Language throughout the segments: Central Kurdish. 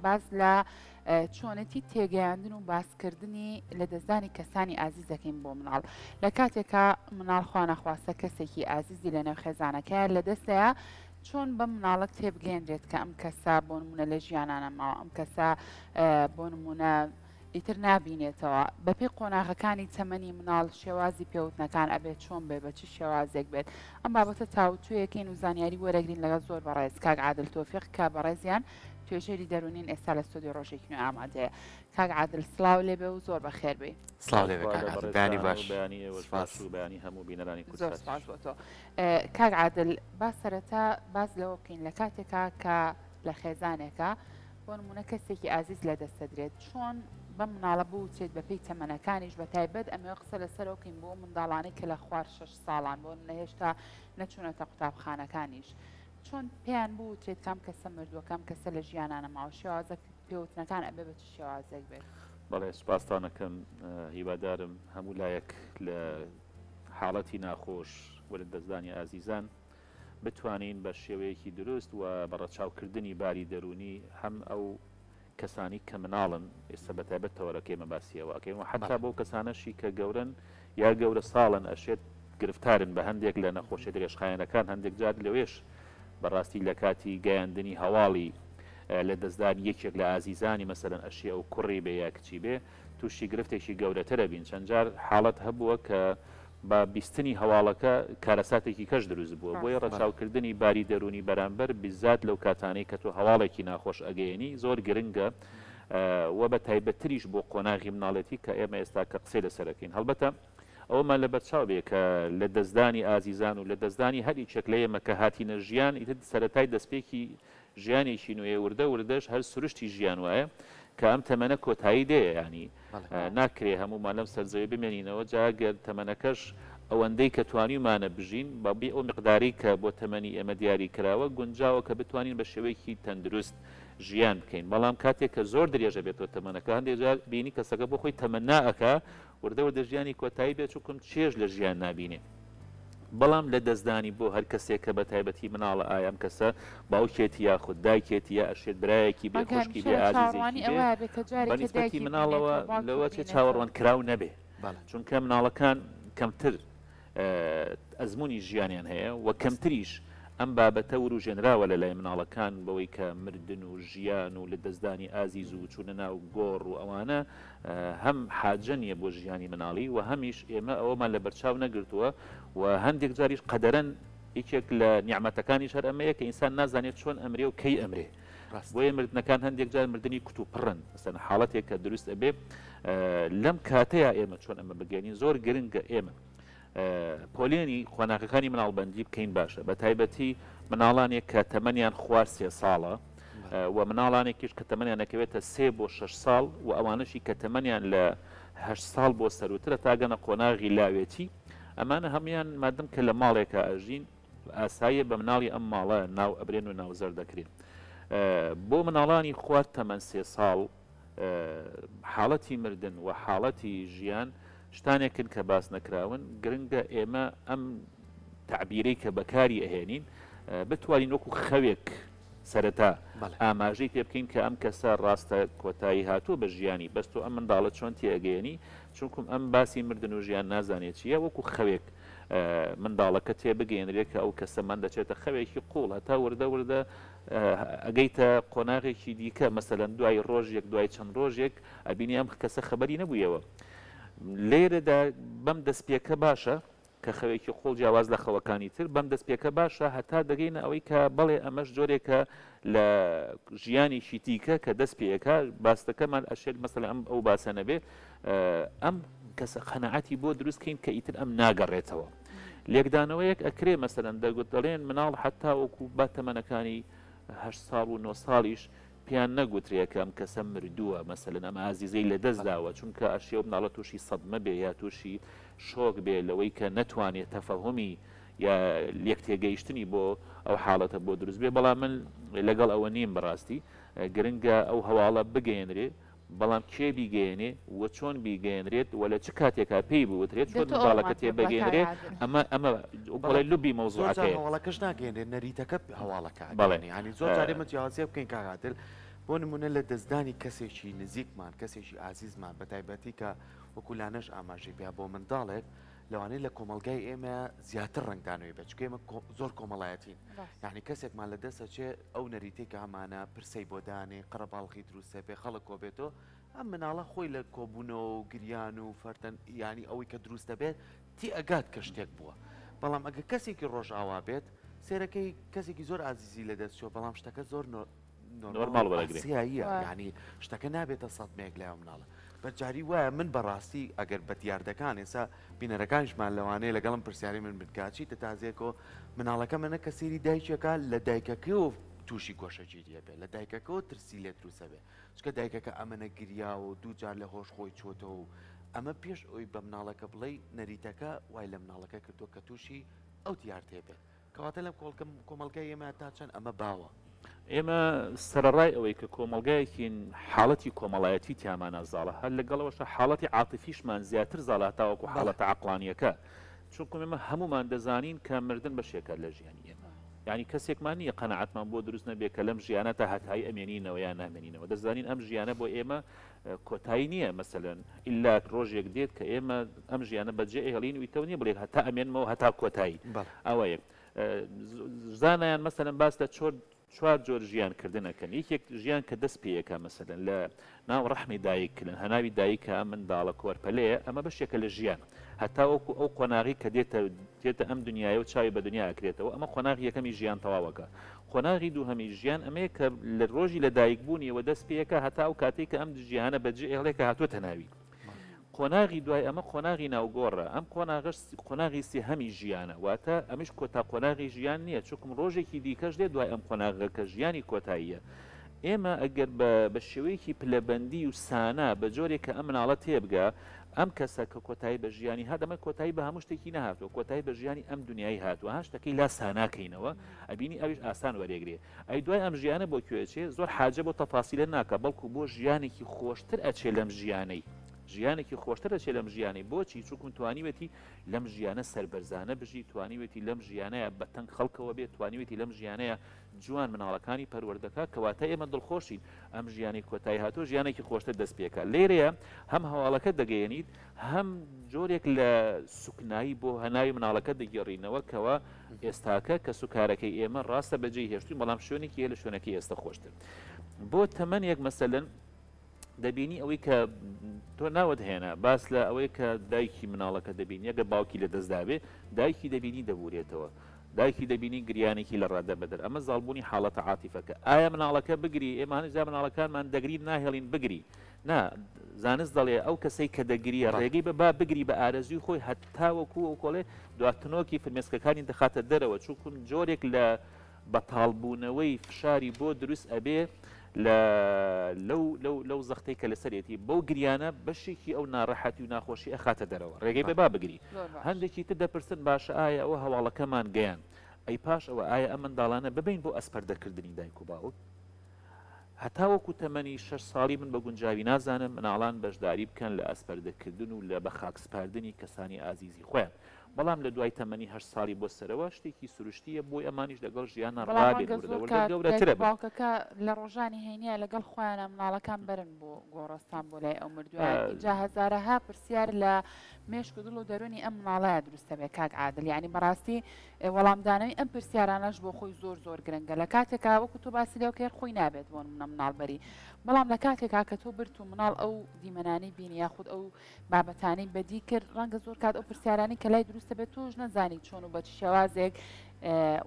باس لە چۆنێتی تێگەیاندن و باسکردنی لەدەستدانی کەسانی ئازیز دەکەین بۆ مناڵ لە کاتێکا مناڵ خوانەخواستە کەسێکی ئازیزی لەنێو خێزانەکەیان لەدەستەیە چۆن بەم مناڵە تێبگەیەنرێت کە ئەم کەسە بۆ نمونە لە ژیانا نەماوە ئەم کەسە بۆ نمونە ئیتر نابینێتەوە بەپێی قۆناغەکانی تەمەنی مناڵ شێوازی پێوتنەکان ئەبێت چۆن بێ بە چ شێوازێک بێت ئەم بابەتە تاوتوێیەکەین و زانیاری وەرەگرین لەگەڵ زۆر بەڕێز کاک عادل تۆفیق کە بەڕێزیان توێژەری دەروونین ئێستا لە ستۆدیۆ ڕۆژێکی نوێ ئامادەیە. کاک عادل سڵاو لێبێ و زۆر بەخێر بێی. سڵاو لێبێ کاک عادل بەیانی باش بەیانی ئێوەش سپاس. باش و بەیانی هەموو بینەرانی زۆر کوردساتیش. سپاس بۆ تۆ. کاک عادل با سەرەتا باس لەوە بکەین لە کاتێکا کە لە خێزانێکا بۆ نموونە کەسێکی ئازیز لە دەست دەدرێت چۆن بەم مناڵە بوترێت بە پێی تەمەنەکانیش بە تایبەت ئەمەوێ قسە لەسەرەوە بکەین بۆ منداڵانەی کە لە خوار شەش ساڵان بۆ نموونە هێشتا نەچوونەتە قوتابخانەکانیش چۆن پێیان بوترێت کام کەسە مردووە کام کەسە لە ژیانا نەماوە شێوازە پێوتنەکان ئەبێ بە چ شێوازێک بێت؟ بەڵێ سوپاستان ئەکەم هیوادارم هەموو لایەک لە حاڵەتی ناخۆش و لە دەستدانی ئازیزان بتوانین بە شێوەیەکی دروست و بە ڕەچاوکردنی باری دەروونی هەم ئەو کەسانی کە مناڵن ئێستا بە تایبەت تەوەرەکەی ئێمە باسی ئەوە ئەکەین و حەتا بەو کەسانەشی کە گەورەن یا گەورە ساڵن ئەشێت گرفتارن بە هەندێک لە نەخۆشیە درێژخایەنەکان هەندێک جار لەوێش بەڕاستی لە کاتی گەیاندنی هەواڵی لە دەستدانی یەکێک لە ئازیزانی مەسەلەن ئەشێ ئەو کوڕی بێ یا کچی بێ تووشی گرفتێکی گەورەترە بین چەند جار حاڵەت هەبووە کە بە بیستنی هەواڵەکە کارەساتێکی کەش دروست بووە، بۆیە ڕەچاوکردنی باری دەروونی بەرامبەر بیزات لەو کاتانەی کە تۆ هەواڵێکی ناخۆش ئەگەیەنی زۆر گرنگە و بە تایبەتتریش بۆ قۆناغی مناڵێتی کە ئێمە ئێستا کە قسەی لەسەر ئەکەین. هەڵبەتە ئەوەمان لەبەرچاو بێ کە لە دەستدانی ئازیزان و لە دەستدانی هەر یەکێک لە ئێمە کە هاتینە ژیان ئیتر سەرەتای دەستپێکی ژیانێکی نوێیە وردە وردەش هەر سروشتی ژیان وایە کە ئەم تەمەنە کۆتایی دێ یانی ناکرێ هەموومان لەم سەر زەوی بمێنینەوە جا گەر تەمەنەکەش ئەوەندەی کە توانیومانە بژین بە بێ ئەو مقدارەی کە بۆ تەمەنی ئێمە دیاری کراوە گونجاوە کە بتوانین بە شێوەیەکی تەندروست ژیان بکەین بەڵام کاتێک کە زۆر درێژە بێتەوە تەمەنەکە هەندێک جار بینی کەسەکە بۆ خۆی تەمەنا ئەکا وردە وردە ژیانی کۆتایی بێت چونکم چێژ لە ژیان نابینێ بەڵام لە دەستدانی بۆ هەر کەسێک کە بە تایبەتی مناڵە ئایا ئەم کەسە باوکێتی یاخود دایکێتی یا ئەشێت برایەکی بێ ڕەنگە خوشکی هەمیشە بێ لە ئازیزێکی چاوەڕوانی بێ ئەوەیا بێ کە بە جارێکە نیسبەتی دایکی مناڵەوە ببینێتەوە باوکی لەوە چێ ببینێتەوە. چاوەڕوان کراو نەبێ بەڵێ. چونکە مناڵەکان کەمتر ئەزموونی ژیانیان هەیە و کەمتریش ئەم بابەتە وروژێنراوە لە لای مناڵەکان بەوەی کە مردن و ژیان و لەدەستدانی ئازیز و چوونە ناو گۆڕ و ئەوانە هەم حاجە نییە بۆ ژیانی مناڵی و هەمیش ئێمە ئەوەمان لەبەرچاو نەگرتووە و هەندێک جاریش قەدەرەن یەکێک لە نیعمەتەکانیش هەر ئەمەیە کە ئینسان نازانێت چۆن ئەمرێ و کەی ئەمرێ بۆیە مردنەکان هەندێک جار مردنی کوتوپڕن مەسەلەن حاڵەتێک کە دروست ئەبێ لەم کاتەیە ئێمە چۆن ئەمە بگەێنین زۆر گرنگە ئێمە پۆلێنی قۆناغەکانی مناڵبندی بکەین باشە بە تایبەتی مناڵانێک کە تەمەنیان خوار سێ ساڵە و مناڵانێکیش کە تەمەنیان ئەکەوێتە سێ بۆ شەش ساڵ و ئەوانەشی کە تەمەنیان لە هەشت ساڵ بۆ سەروترە تاگەنە قۆناغی لاوێتی ئەمانە هەموان مادەم کە لە ماڵێکا ئەژین ئاساییە بە مناڵی ئەم ماڵە ناو ئەبرێن و ناوزەر دەکرێن بۆ مناڵانی خوار تەمەن سێ ساڵ حاڵەتی مردن و حاڵەتی ژیان شتانێکن کە باس نەکراون، گرنگە ئێمە ئەم تەعبیرەی کە بەکاری ئەهێنین بتوانین وەکو خەوێک سەرەتا ئاماژەی پێ بکەین کە ئەم کەسە ڕاستە کۆتایی هاتووە بە ژیانی بەس تۆ ئەم منداڵە چۆن تێئەگەیەنی چونکم ئەم باسی مردن و ژیان نازانێت چییە وەکو خەوێک منداڵەکە تێبگەیەنرێت کە ئەو کەسەمان دەچێتە خەوێکی قوڵ هەتا وردە وردە ئەگەیتە قۆناغێکی دیکە مەسەلەن دوای ڕۆژێک دوای چەند ڕۆژێک ئەبینی ئەم کەسە خەبەری نەبوویەوە لێرەدا بەم دەستپێکە باشە کە خەوێکی قوڵ جیاواز لە خەوەکانی تر بەم دەستپێکە باشە هەتا دەگەینە ئەوەی کە بەڵێ ئەمەش جۆرێکە لە ژیانێکی دیکە کە دەست پێەکە باستەکەمان ئەشێت مەسەلەن ئەم ئەو باسە نەبێ ئەم کەسە قەنەعەتی بۆ دروستکەین کە ئیتر ئەم ناگەڕێتەوە لێکدانەوەیەک ئەکرێ مەسەلەن دەگوت دەڵێن مناڵ حەتا وەکو با تەمەنەکانی هەشت ساڵ و نۆ ساڵیش پێیان نەگوترێ کە ئەم کەسە مردووە مەسەلەن ئەم ئازیزەی لەدەست داوە چونکە ئەشێ ئەو مناڵە تووشی سەدمە بێ یا تووشی شۆک بێ لەوەی کە نەتوانێ تەفەهومی یا لێک تێگەیشتنی بۆ ئەو حاڵەتە بۆ دروست بێ بەڵام من لەگەڵ ئەوە نیم بەڕاستی گرنگە ئەو هەواڵە بگەیەنرێ بەڵام کێ بیگەیەنێ و چۆن بیگەیەنرێت و لە چ کاتێکا پێی بوترێت، دە چۆن تۆ ئەوەمان منداڵەکە پێ بڵێ کاک تێبگەیەنرێ، عادل. ئەمە ئەمە بەڵێ بەڵێ لوبی زۆر جار مەوزوعەکەیە. هەواڵەکەش ناگەیەنرێت نەریتەکە هەواڵەکە بەڵێ ئەگەیەنێ یانی زۆر جار ئێمە جیاوازیە بکەین کاک عادل. بۆ نمونە لە دەستدانی کەسێکی نزیکمان کەسێکی ئازیزمان بە تایبەتی کە وەکو لانەش ئاماژەی پیا بۆ منداڵێک لەوانەیە لە کۆمەڵگای ئێمە زیاتر ڕەنگدانەوەی بێت چونکە ئێمە زۆر کۆمەڵایەتین یعنی کەسێکمان لە دەست ئەچێ ئەو نەریتەی کە هەمانە پرسەی بۆ دانێ قەرەباڵغی دروستە بێ خەڵک کۆبێتەوە ئەم مناڵە خۆی لە کۆبوونەوە و گریان و فەرتەن یانی ئەوەی کە دروست دەبێت تی ئەگات کە شتێک بووە بەڵام ئەگە کەسێکی ڕۆژئاوا بێت سێرەکەی کەسێکی زۆر ئازیزی لەدەست چوە بەڵام شتەکە زۆر نۆرماڵ وەرەگرێ ئاسیاییە یانی شتەکە نابێتە سەدمەیەک لای ئەو مناڵە بە جاری وایە من بەڕاستی ئەگەر بە دیاردەکان ئێستا بینەرەکانیشمان لەوانەیە لەگەڵم پرسیاری من بن کە چیتە تازیەکەوە مناڵەکە منە کە سەیری دایکێکە لە دایکەکەیەوە تووشی گۆشەگیریە بێ لە دایکەکەەوە ترسی لێ دروستە بێ چکە دایکەکە ئەمەنە گریاوە و دوو جار لە هۆش خۆی چۆتەوە و ئەمە پێش ئەوی بە مناڵەکە بڵێ نەریتەکە وای لە مناڵەکە کردووە کە تووشی ئەو دیاردەیە بێت کەواتە لەم کۆمەڵگای ئێمە تا چەند ئەمە باوە؟ ئێمە سەرەڕای ئەوەی کە کۆمەڵگایەکین حاڵەتی کۆمەڵایەتی تیامانا زاڵە، هەر لەگەڵەوەشا حاڵەتی عاتیفیشمان زیاتر زاڵە هەتاوەکو حاڵەتە عەقڵانییەکە، چونکوم ئێمە هەموومان دەزانین کە مردن بەشێکە لە ژیانی ئێمە، یانی کەسێکمان نییە قەناعەتمان بۆ دروست نەبێ کە لەم ژیانە تا هەتایی ئەمێنینەوە یان نامێنینەوە، دەزانین ئەم ژیانە بۆ ئێمە کۆتایی نییە مەسەلەن ئیلا ڕۆژێک دێت کە ئێمە ئەم ژیانە بەجێ ئەهێڵین و ئیتەوە نییە بڵێ هەتا ئەمێنمەوە هەتا کۆتایی ئەوە یەک زانایان مەسەلەن باس لە چۆر چوار جۆر ژیان کردن ئەکەن یەکێک ژیان کە دەست پێیەکە مەسەلەن لە ناو ڕەحمی دایک لە هەناوی دایکە ئەم منداڵە کۆرپەلەیە ئەمە بەشێکە لە ژیان هەتاوەکو ئەو قۆناغی کە دێتە دێتە ئەم دنیاە و چاوی بە دنیا ئەکرێتەوە ئەمە قۆناغی یەکەمی ژیان تەواوەکە قۆناغی دووهەمی ژیان ئەمەیە کە لە ڕۆژی لە دایک بوونیەوە دەست پێیەکا هەتا ئەو کاتەی کە ئەم جیهانە بەجێ ئێڵێ کە هاتووەتە ناوی. قۆناغی دوای ئەمە قۆناغی ناوگۆڕە، ئەم قۆناغەش قۆناغی سێهەمی ژیانە، واتە ئەمیش کۆتا قۆناغی ژیان نییە، چونکم ڕۆژێکی دیکەش دێت دوای ئەم قۆناغە کە ژیانی کۆتاییە. ئێمە ئەگەر بە بە شێوەیەکی پلەبەندی و سانا بە جۆرێک کە ئەم مناڵە تێبگا ئەم کەسە کە کۆتایی بە ژیانی هات ئەمە کۆتایی بە هەموو شتێکی نەهاتووە کۆتایی بە ژیانی ئەم دنیای هاتووە ها شتەکەی لا ساناکەینەوە ئەبینی ئەویش ئاسان وەرێگرێ ئەی دوای ئەم ژیانە بۆ کوێ ئەچێ زۆر حاجە بۆ تەفاسیلە ناکا بەڵکو بۆ ژیانێکی خۆشتر ئەچێ لەم ژیانەی ژیانێکی خۆشتر ئەچێ لەم ژیانەی بۆچی چونکم توانیوێتی لەم ژیانە سەربەرزانە بژی توانیوێتی لەم ژیانەیە بەتەنگ خەڵکەوە بێت توانیوێتی لەم ژیانەیە جوان مناڵەکانی پەروەردەکا کەواتە ئێمە دڵخۆشین ئەم ژیانەی کۆتایی هاتووە ژیانێکی خۆشتر دەست پێکا لێرەیە هەم هەواڵەکە دەگەیەنیت هەم جۆرێک لە سوکنایی بۆ هەناوی مناڵەکە دەگێڕینەوە کەوا ئێستاکە کە سوکارەکەی ئێمە ڕاستە بەجێی هێشتوین بەڵام شوێنێکی هەیە لە شوێنەکەی ئێستا خۆشتر بۆ تەمەنێک مەسەلەن دەبینی ئەوەی کە تۆ ناوت هێنا باس لە ئەوەی کە دایکی مناڵەکە دەبینی ئەگەر باوکی لە دەستدابێ دایکی دەبینی دەبورێتەوە دایکی دەبینی گریانێکی لە ڕادە بەدەر ئەمە زاڵبوونی حاڵەتە عاتیفەکە ئایا مناڵەکە بگری ئێمە هەنجا مناڵەکانمان دەگرین ناهێڵین بگری نا زانست دەڵێ ئەو کەسەی کە دەگریە ڕێگەی بە با بگری بە ئارەزوی خۆی هەتاوەکو ئەو کۆڵێ دواتنۆکی فرمێسکەکانی دەخاتە دەرەوە چونکم جۆرێک لە بەتاڵبوونەوەی فشاری بۆ دروست ئەبێ لە لەو لەو لەو زەختەی کە لەسەرێتی بەو گریانە بەشێکی ئەو ناڕەحەتی و ناخۆشی ئەخاتە دەرەوە ڕێگەی بە با بگری هەندێکی تر دەپرسن باشە ئایا ئەوە هەواڵەکەمان گەیان ئەی پاش ئەوە ئایا ئەم منداڵانە ببین بۆ ئەسپەردەکردنی دایک و باوک هەتاوەکو تەمەنی شەش ساڵی من بە گونجاوی نازانم مناڵان بەشداری بکەن لە ئەسپەردەکردن و لە بەخاکسپاردنی کەسانی ئازیزی خۆیان بەڵام لە دوای تەمەنی هەشت ساڵی بۆ سەرەوە شتێکی سروشتییە بۆی ئەمانیش لەگەڵ ژیانا بەڵام ڕابێن ڕەنگە وردە زۆر وردە کات دایک گەورەترە و بن. باوکەکە لە ڕۆژانی هەینییە لەگەڵ خۆیانا مناڵەکان بەرن بۆ گۆڕستان بۆ لای ئەو مردوویان ئینجا هەزارەها پرسیار لە مێشک و دڵ و دەروونی ئەم مناڵەیا دروست دەبێت کاک عادل یانی بەڕاستی وەڵامدانەوەی ئەم پرسیارانەش بۆ خۆی زۆر زۆر گرنگە لە کاتێکا وەکو تۆ باسی لێو کرد خۆی نابێت بۆ نمونە مناڵ بەری بەڵام لە کاتێکا کە تۆ برت و مناڵ ئەو دیمەنانەی بینی یاخود ئەو بابەتانەی بەدی کرد ڕەنگە زۆر کات ئەو پرسیارانەی کە لای دروستە بێت تۆش نەزانی چۆن و بە چ شێوازێک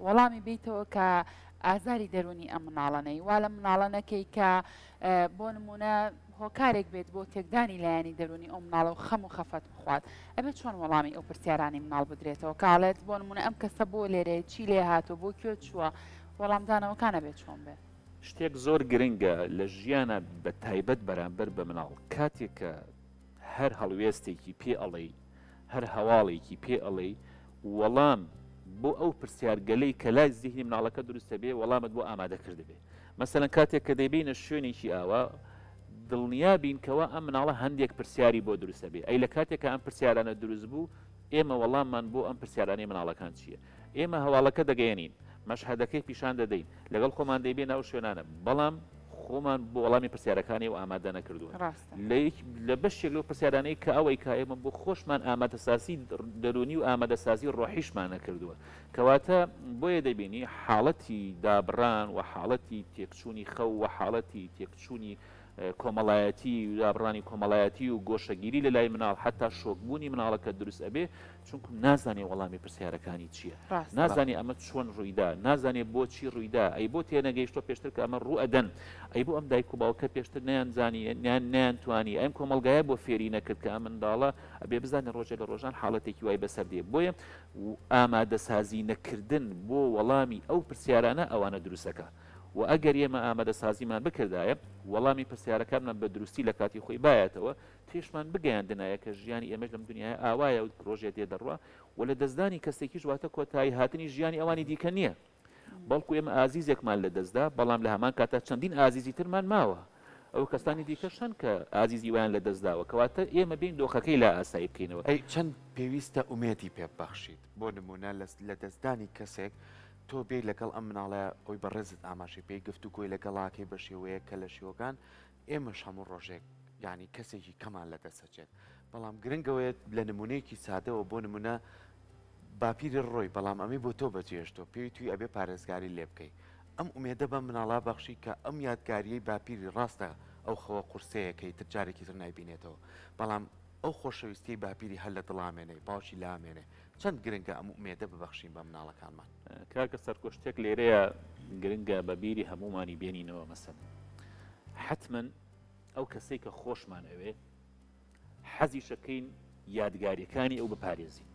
وەڵامی بیتەوە کە ئازاری دەرونی ئەم مناڵەنەی وا لە مناڵە نەکەی کە بۆ نمونە هۆکارێک بێت بۆ تێکدانی لایەنی دەرونی ئەو مناڵە و خەم و خەفەت بخوات ئەبێت چۆن وەڵامی ئەو پرسیارانی مناڵ بدرێتەوە کاڵێت بۆ نمونە ئەم کەسە بۆ لێرەیە چی لێ هاتۆ بۆ کوێ چووە وەڵامدانەوەکان ئەبێت چۆن بێت؟ شتێک زۆر گرنگە لە ژیانە بە تایبەت بەرامبەر بە مناڵ کاتێک کە هەر هەڵوێستێکی پێ ئەڵێی، هەر هەواڵێکی پێ ئەڵێی، وەڵام بۆ ئەو پرسیارگەلەی کە لای زیهنی مناڵەکە دروست دەبێ وەڵامت بۆ ئامادە کردبێ. مەسەلەن کاتێک کە دەیبەینە شوێنێکی ئاوا، دڵنیا بین کەوا ئەم مناڵە هەندێک پرسیاری بۆ دروست ئەبێ. ئەی لە کاتێک کە ئەم پرسیارانە دروست بوو، ئێمە وەڵاممان بۆ ئەم پرسیارانەی مناڵەکان چییە؟ ئێمە هەواڵەکە دەگەیەنین، مەشهەدەکەی پیشان دەدەین، لەگەڵ خۆمان دەیبەینە ئەو شوێنانە، بەڵام. خۆمان بۆ وەڵامی پرسیارەکانی ئەو ئامادە نەکردوون. ڕاستە. لە یەک لە بەشێک لەو پرسیارانەی کە ئەوەی کە ئێمە بۆ خۆشمان ئامادەسازی دەروونی و ئامادەسازی ڕۆحیشمان نەکردووە. کەواتە بۆیە دەبینی حاڵەتی دابڕان و حاڵەتی تێکچوونی خەو و حاڵەتی تێکچوونی کۆمەڵایەتی و دابڕانی کۆمەڵایەتی و گۆشەگیری لە لای مناڵ حەتا شۆکبوونی مناڵەکە دروست ئەبێ چونکو نازانێ وەڵامی پرسیارەکانی چییە ڕاستە. نازانێ ئەمە چۆن ڕوویدا نازانێ بۆچی ڕوویدا ئەی بۆ تێنەگەیشتوە پێشتر کە ئەمە ڕوو ئەدەن ئەی بۆ ئەم دایک و باوکە پێشتر نەیانزانی یان نەیانتوانی ئەم کۆمەڵگایە بۆ فێری نەکرد کە ئەم منداڵە ئەبێ بزانێ ڕۆژێ لە ڕۆژان حاڵەتێکی وای بەسەر دێ بۆیە ئامادەسازی نەکردن بۆ وەڵامی ئەو پرسیارانە ئەوانە دروستەکە وە ئەگەر ئێمە ئامادەسازیمان بکردایە وەڵامی پرسیارەکانمان بە دروستی لە کاتی خۆی بایەتەوە تێشمان بگەیاندنایە کە ژیانی ئێمەش لەم دنیایە ئاوایە و ڕۆژێ دێ دەڕوا و لە دەستدانی کەسێکیش واتە کۆتایی هاتنی ژیانی ئەوانی دیکە نییە بەڵکو ئێمە ئازیزێکمان لە دەستدا بەڵام لە هەمان کاتا چەندین ئازیزی ترمان ماوە ئەو کەسانی دیکەش هەن کە ئازیزی وایان لە دەستداوە کەواتە ئێمە بین دۆخەکەی لا ئاسایی بکەینەوە. ئەی چەند پێویستە ئومێدی پێ ببەخشیت بۆ نموونە لە دەستدانی کەسێک تۆ بێی لەگەڵ ئەم مناڵە ئەوی بەڕێزت ئاماژەی پێی گفتوگۆی لەگەڵاکەی بە شێوەیەک کە لە شێوەکان ئێمەش هەموو ڕۆژێک یانی کەسێکی کەمان لە دەست ئەچێت بەڵام گرنگەوەیە لە نمونەیەکی سادەوە بۆ نمونە باپیری ڕۆی بەڵام ئەمەی بۆ تۆ بەجێهێشتووە پێی توی ئەبێ پارێزگاری لێ بکەی ئەم ئومێدە بەم مناڵە بەخشی کە ئەم یادگاریەی باپیری ڕاستە ئەو خەوە قورسەیە کە ئیتر جارێکی تر نایبینێتەوە بەڵام ئەو خۆشەویستیەی باپیری هەر لە دڵامێنێ باوکی لامێنێ چەند گرنگە ئەم ئومێدە ببەخشین بە مناڵەکانمان. کاکە سەرکۆ شتێک لێرەیە گرنگە بە بیری هەموومانی بێنینەوە مەسەلەن حەتمەن ئەو کەسەی کە خۆشمان ئەوێ حەزیشەکەین یادگاریەکانی ئەو بپارێزین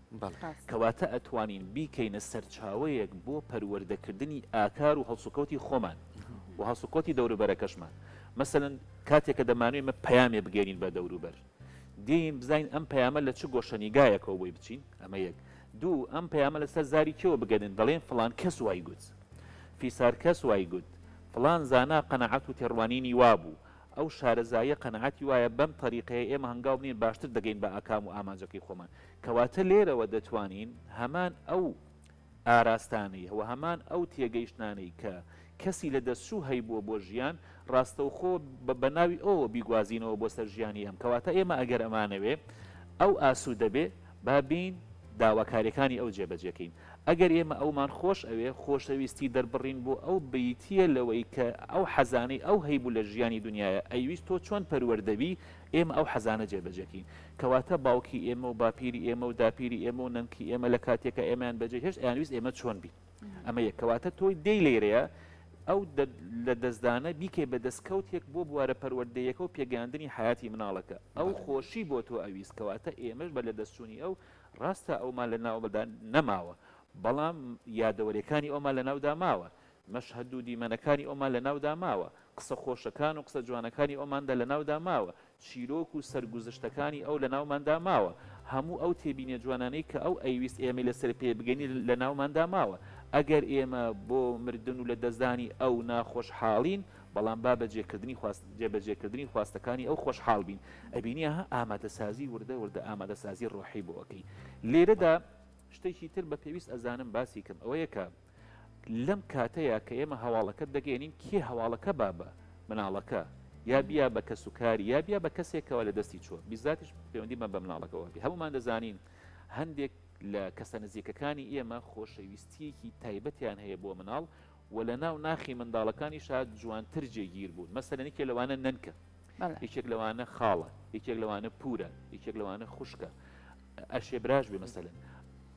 کەواتە ئەتوانین بیکەینە سەرچاوەیەک بۆ پەروەردەکردنی ئاکار و هەڵسوکەوتی خۆمان و هەڵسوکەوتی دەوروبەرەکەشمان مەسەلەن کاتێک کە دەمانوێ مە پەیامێ بگەێنین بە دەوروبەر دێین بزانین ئەم پەیامە لە چ گۆشەنیگایەکەوە بۆی بچین ئەمە یەک دوو ئەم پەیامە لەسەر زاری کێوە بگەنن دەڵێن فڵان کەس وای گوت فیسار کەس وای گوت فڵان زانا قەناعەت و تێڕوانینی وابوو ئەو شارەزایە قەناعەتی وایە بەم تەریقەیە ئێمە هەنگاو بنێین باشتر دەگەین بە ئاکام و ئامانجەکەی خۆمان کەواتە لێرەوە دەتوانین هەمان ئەو ئاراستانەی و هەمان ئەو تێگەیشتنانەی کە کەسی لە دەستچوو هەیبووە بۆ ژیان ڕاستەوخۆ بە بە ناوی ئەوەوە بیگوازینەوە بۆ سەر ژیانی ئەم کەواتە ئێمە ئەگەر ئەمانەوێ ئەو ئاسوودە بێ با بێین داواکاریەکانی ئەو جێبەجێ کەین ئەگەر ئێمە ئەومان خۆش ئەوێ خۆشەویستی دەربڕین بۆ ئەو بریتیە لەوەی کە ئەو حەزانەی ئەو هەیبوو لە ژیانی دنیایا ئەیویست تۆ چۆن پەروەردە بی ئێمە ئەو حەزانە جێبەجێ کەین کەواتە باوکی ئێمە و باپیری ئێمە و داپیری ئێمە و نەنکی ئێمە لە کاتێکا ئێمەیان بەجێ هێشت ئەیانویست ئێمە چۆن بین ئەمە یەک کەواتە تۆی دێی لێرەیە ئەو لە دەستدانە بیکەی بە دەستکەوتێک بۆ بوارە پەروەردەیەکە و پێگەیاندنی حیاتی مناڵەکە ئەو خۆشی بۆ تۆ ئەویست کەواتە ئێمەش بە لە دەستچوونی ئەو ڕاستە ئەومان لە ناودا نەماوە بەڵام یادەوەریەکانی ئەومان لە ناودا ماوە مەشهەد و دیمەنەکانی ئەومان لە ناودا ماوە قسە خۆشەکان و قسە جوانەکانی ئەوماندا لە ناودا ماوە چیرۆک و سەرگوزشتەکانی ئەو لە ناوماندا ماوە، هەموو ئەو تێبینیە جوانانەی کە ئەو ئەیویست ئێمەی لەسەر پێ بگەینین لە ناوماندا ماوە. ئەگەر ئێمە بۆ مردن و لەدەستدانی ئەو ناخۆشحاڵین، بەڵام با بە جێکردنی خواست جێبەجێکردنی خواستەکانی ئەو خۆشحاڵ بین. ئەبینی ها ئامادەسازی وردە وردە ئامادەسازی ڕۆحی بۆ ئەکەی. لێرەدا شتێکی تر بە پێویست ئەزانم باسی کەم ئەوەیە کە، لەم کاتەیا کە ئێمە هەواڵەکە دەگەیەنین کێ هەواڵەکە با بە مناڵەکە یا بیا بە کەسوکاری یا بیا بە کەسێکەوە لە دەستی چووە بیزاتیش پەیوەندیمان بە مناڵەکەوە بێ هەمومان دەزانین هەندێک لە کەسە نزیکەکانی ئێمە خۆشەویستیەکی تایبەتیان هەیە بۆ مناڵ و لە ناو ناخی منداڵەکانیشا جوانتر جێگیر بوون مەسەلەن یەکێ لەوانە نەنکە یەکێک لەوانە خاڵە یەکێک لەوانە پورە یەکێک لەوانە خوشکە ئەشێ براش بێ مەسەلەن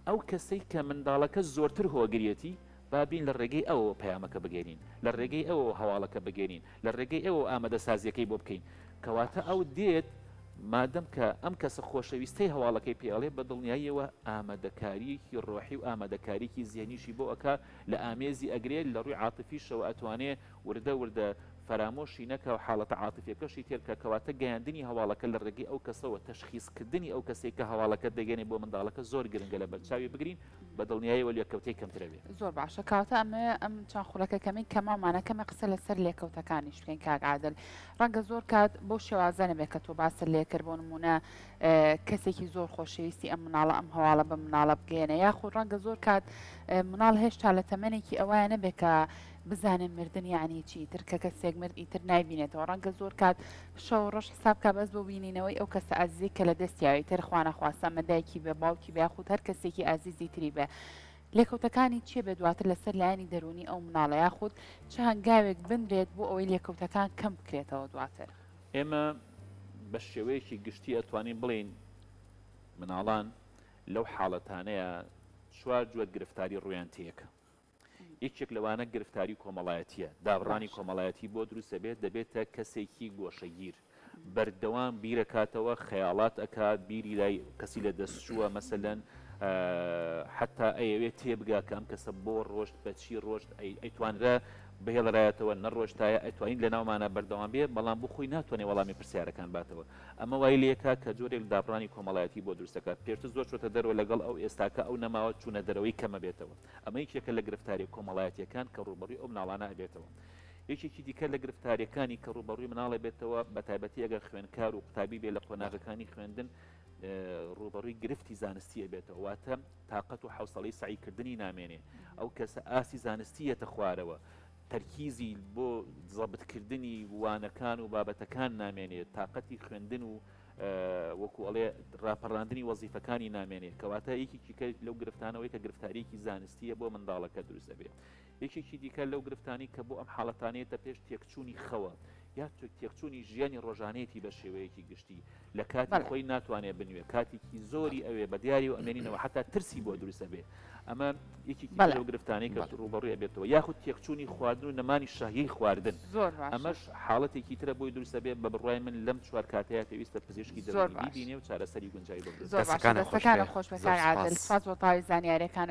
ئەو کەسەی کە منداڵەکە زۆرتر هۆگریەتی با بین لە ڕێگەی ئەوەوە پەیامەکە بگەێنین لە ڕێگەی ئەوەوە هەواڵەکە بگەێنین لە ڕێگەی ئەوەوە ئامادەسازیەکەی بۆ بکەین کەواتە ئەو دێت مادەم کە ئەم کەسە خۆشەویستەی هەواڵەکەی پێ ئەڵێ بە دڵنیاییەوە ئامادەکاریەکی ڕۆحی و ئامادەکاریکی زیهنیشی بۆ ئەکا لە ئامێزی ئەگرێت لە ڕووی عاتفیشەوە ئەتوانێ وردە وردە فەرامۆشی نەکا و حاڵەتە عاتفیەکەشی تێر بکا، کەواتە گەیاندنی هەواڵەکە لە ڕێگەی ئەو کەسەوە، تەشخیس کردنی ئەو کەسەی کە هەواڵەکە دەگەێنێ بۆ منداڵەکە زۆر گرنگە لەبەر چاوی بگرین، بە دڵنیایەوە لێکەوتەی کەمتر ئەبێ. زۆر باشە کەواتە ئەمەوێ ئەم چەند خولەکە کەمەی کە ماومانە کەمێ قسە لەسەر لێکەوتەکانیش بکەین کاک عادل ڕەنگە زۆر کات بەو شێوازە نەبێ کە تۆ باست لێکرد بۆ نموونە کەسێکی زۆر خۆشەویستی ئەم مناڵە ئەم هەواڵە بە مناڵە بگەێنە یاخود ڕەنگە زۆر کات مناڵ هێشتا لە تەمەنێکی ئەوایە نەبێ کە. بزانێ مردن یەعنی چی ئیتر کە کەسێک مرد ئیتر نایبینێتەوە ڕەنگە زۆر کات شەو ڕۆژ حساب کا بەس بۆ بینینەوەی ئەو کەسە ئازیزەی کە لە دەستیاوە ئیتر خوانەخواستە ئەمە دایکی بێ باوکی بێ یاخود هەر کەسێکی ئازیزی تری بێ لێکەوتەکانی چیە بێ دواتر لەسەر لایەنی دەروونی ئەو مناڵە یاخود چ هەنگاوێک بنرێت بۆ ئەوەی لێکەوتەکان کەم بکرێتەوە دواتر؟ ئێمە بە شێوەیەکی گشتی ئەتوانین بڵێین مناڵان لەو حاڵەتانەیە چوار جۆر گرفتاری ڕوویان تێکە. یەکێک لەوانە گرفتاری کۆمەڵایەتییە، دابڕانی کۆمەڵایەتی بۆ دروست ئەبێت، دەبێتە کەسێکی گۆشەگیر، بەردەوام بیرەکاتەوە، خەیاڵات ئەکات، بیری لای کەسی لە دەست چووە مەسەلەن حەتا ئەیەوێت تێبگا کە ئەم کەسە بۆ ڕۆشت، بە چی ڕۆشت، ئەیتوانرا بهێڵرایەتەوە، نەڕۆشتایە، ئەتوانین لەناومانا بەردەوام بێ، بەڵام بۆ خۆی ناتوانێت وەڵامی پرسیارەکان باتەوە. ئەمە وای لێکا کە جۆرێک دابڕانی کۆمەڵایەتی بۆ دروست دەکات، پێشتر زۆر چۆتە دەرەوە لەگەڵ ئەو ئێستاکە ئەو نەماوە چوونە دەرەوەی کەمەبێتەوە. ئەمە یەکێکە لە گرفتاریە کۆمەڵایەتیەکان کە ڕووبەڕووی ئەو مناڵانە ئەبێتەوە. یەکێکی دیکە لە گرفتاریەکانی کە ڕووبەڕووی مناڵ ئەبێتەوە بەتایبەتی ئەگەر خوێندکار و قوتابی بێ لە قۆناغەکانی خوێندن ڕووبەڕووی گرفتی زانستی ئەبێتەوە واتە تاقەت و حەوسەڵەی سەعیکردنی نامێنێ ئەو کەسە ئاستی زانستی یەتە خوارەوە تەرکیزی بۆ زەبتکردنی وانەکان و بابەتەکان نامێنێت تاقەتی خوێندن و وەکو ئەڵێ ڕاپەڕاندنی وەزیفەکانی نامێنێ کەواتە یەکێکی کە لەو گرفتانەوەی کە گرفتاریەکی زانستیە بۆ منداڵەکە دروست ئەبێ یەکێکی دیکە لەو گرفتانی کە بۆ ئەم حاڵەتانەیەتە پێش تێکچوونی خەوە یا تێکچوونی ژیانی ڕۆژانەیەتی بە شێوەیەکی گشتی لە کاتی خۆی ناتوانێت بنوێ کاتێکی زۆری ئەوێ بە دیاری و ئەمێنینەوە حتا ترسی بۆ دروستە بێ ئەمە یەکێکی لەو گرفتانەی کە ڕووبەڕووی ئەبێتەوە یاخود تێکچوونی خواردن و نەمانی شەهیەی خواردن زۆر باشە ئەمەش حاڵەتێکی ترە بۆی دروست ئەبێت بە بڕوای من لەم چوار کاتەیا پێویستە پزیشکی زۆر دەروونی باش بیبینێ و چارەسەری گونجاوی بۆ زۆر بدۆزێتەوە. باشە دەستەکانت خۆش دەستەکانت بێ خۆش بێ زۆر کاک عادل سوپاس. سوپاس بۆ تەواوی زانیاریەکانت.